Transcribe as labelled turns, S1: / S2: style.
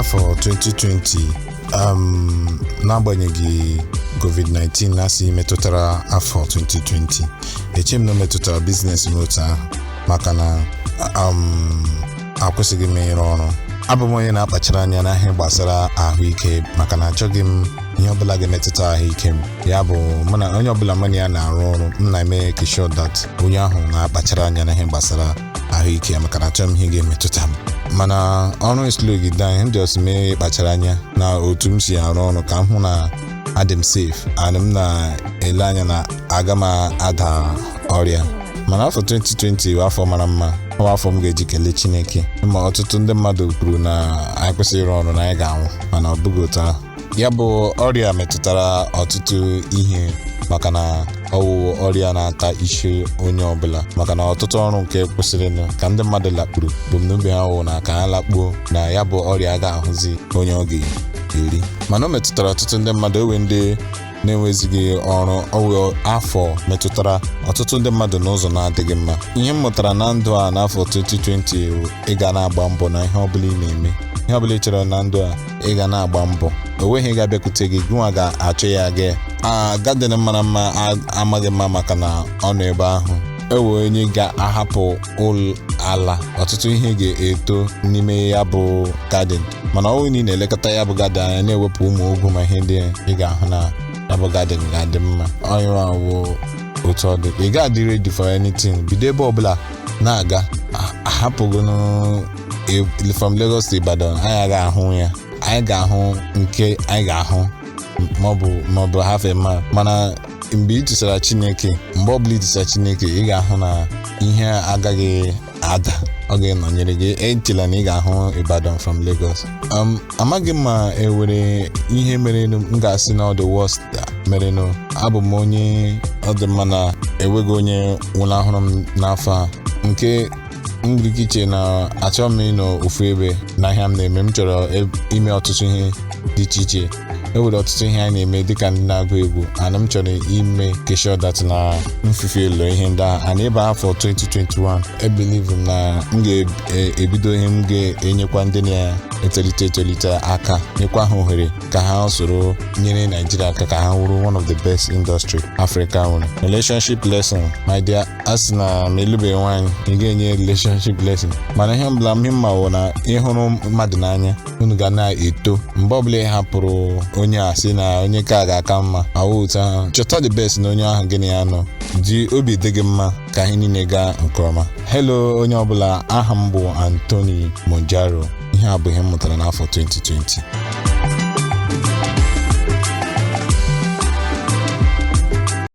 S1: Afọ 2020, n'agbanyeghị COVID-19 na-asị metụtara afọ 2020, eche m na o metụtara business m otu ahụ, maka na akwụsịghị m ịrụ ọrụ. Abụ m onye na-akpachara anya n'ihe gbasara ahụike, maka na achọghị m ihe ọbụla ga-emetụta ahụike m. Ya bụ, mụ na onye ọbụla mụ na ya na-arụ ọrụ, m na-eme sure that onye ahụ na-akpachara anya n'ihe gbasara ahụike ya, maka na achọghị m ihe ga-emetụta m. Mana ọrụ eslogide anyị, m just mee kpachara anya na otu m si arụ ọrụ ka m hụ na adị m safe and m na-ele anya na aga m ada ọrịa. Mana afọ 2020 bụ afọ mara mma, ọ bụ afọ m ga-eji kelee Chineke. Ma ọtụtụ ndị mmadụ kwuru na anyị kwesịrị ịrụ ọrụ, na anyị ga-anwụ, mana ọ bụghị otu ahụ. Ya bụ ọrịa metụtara ọtụtụ ihe, maka na ọwụ ọrịa na-ata isi onye ọbụla, maka na ọtụtụ ọrụ nke kwụsịrịnụ ka ndị mmadụ lakpuru, ebumnobi ha wụ na ka ha lakpuo na ya bụ ọrịa ga-ahụzi onye ọ ga-eri. Mana o metụtara ọtụtụ ndị mmadụ, ewe ndị na-enwezighị ọrụ. Ọwụ afọ metụtara ọtụtụ ndị mmadụ n'ụzọ na-adịghị mma. Ihe m mụtara na ndụ a n'afọ 2020 bụ ị ga na-agba mbọ na ihe ọbụla ị na-eme, ihe ọbụla ị chọrọ na ndụ a, ị ga na-agba mbọ. O nweghị ga-abịakwute gị, gịnwa ga-achọ ya. Gị a garden mara mma amaghị mma, maka na ọ nọ ebe ahụ ewe onye ga-ahapụ ụlọ ala, ọtụtụ ihe ga-eto n'ime ya bụ garden. Mana ọ bụrụ na ị na-elekọta ya bụ garden anya, na-ewepụ ụmụ ogwu ma ihe ndị, ị ga-ahụ na ya bụ garden ga-adị mma. Onye wụ otu ọ dị, ị ga-adị ready for anything. Bido ebe ọbụla na-aga, ahapụgonu from Lagos to Ibadan, anyị agaghị ahụ ya. Anyị ga-ahụ nke anyị ga-ahụ, maọbụ hafe mma. Mana mgbe ị tụsara Chineke, mgbe ọbụla ị tụsara Chineke, ị ga-ahụ na ihe agaghị ada, ọ ga-enọnyere gị. Echela na ị ga-ahụ Ibadan from Lagos. Amaghị m ma e nwere ihe merenụ m ga-asị na ọ dị worst merenụ. Abụ m onye ọ dị mma na enweghị onye nwụnahụrụ m n'afọ a, nke m nwere ike iche na achọghị m ịnọ ofu ebe na ihe m na-eme. M chọrọ ime ọtụtụ ihe dị iche iche. E nwere ọtụtụ ihe anyị na-eme dịka ndị na-agụ egwu, and m chọrọ ime sure that na m fulfill ihe ndị ahụ. And ịba afọ 2021, e believe m na m ga-ebido ihe m ga-enyekwa ndị na-etolite etolite aka, nyekwa ha ohere ka ha soro nyere Nigeria aka ka ha wụrụ one of the best industry Africa nwere. Relationship lesson, my dear, a sị na ma elubeghị nwaanyị, ị ga-enye relationship lesson. Mana ihe ọbụla ihe mma wụ na ịhụrụ mmadụ n'anya, unu ga na-eto. Mgbe ọbụla ị hapụrụ onye a, sị na onye ka ga-aka mma, awụ otu ahụ. Chọta the best na onye ahụ gị na ya nọ, ji obi dị gị mma ka ihe niile gaa nke ọma. Hello onye ọbụla, aha m bụ Anthony Monjaro. Ihe a bụ ihe m mụtara n'afọ 2020.